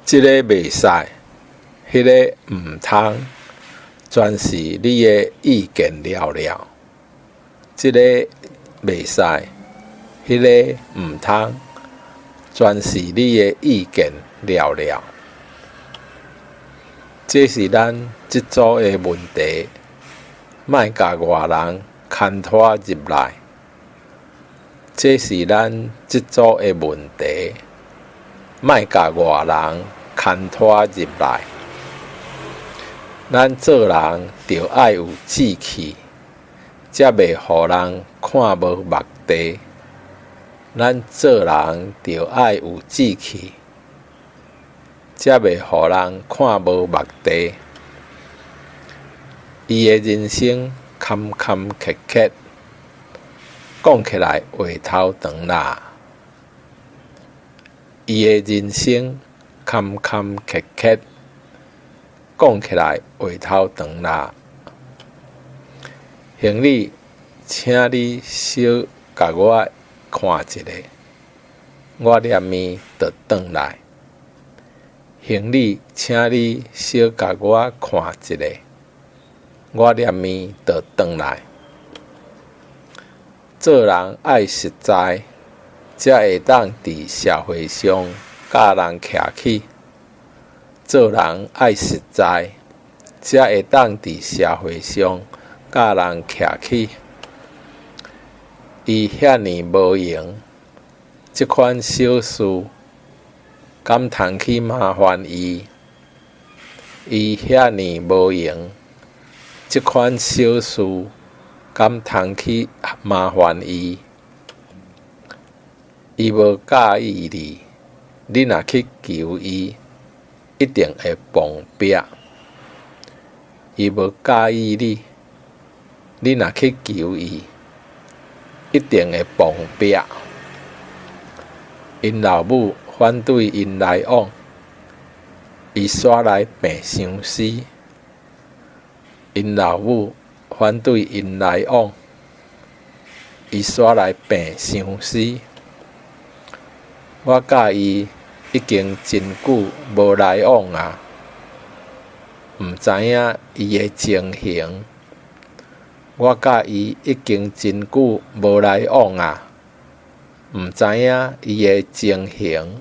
這个袂使，彼个毋通，全是你的意見了了。這个袂使，彼个毋通，全是你的意見了了。這是咱這組的問題，莫共外人牽拖入來。這是咱這組的問題，莫共外人牽拖入來。咱做人著愛有志氣，才袂予人看無目地。咱做人著愛有志氣，才袂予人看無目地。伊的人生坎坎坷坷，講起來話頭長啦。伊的人生坎坎坷坷，講起來話頭長啦。行李，請你小共我看一下，我連暝就轉來。行李，請你小共我看一下，我連暝就轉來。做人愛實在，才會當佇社會上佮人徛起。做人愛實在，才會當佇社會上佮人徛起。伊遐爾無閒，這款小事敢通去麻煩伊？伊遐爾無閒，這款小事敢通去麻煩伊？伊無佮意你，你若去求伊，一定會碰壁。伊無佮意你，你若去求伊，一定會碰壁。𪜶老母反對𪜶來往，伊煞來病相思。𪜶老母反對𪜶來往，伊煞來病相思。我佮伊已經真久無來往矣，毋知影伊的情形。我佮伊已經真久無來往矣，毋知影伊的情形。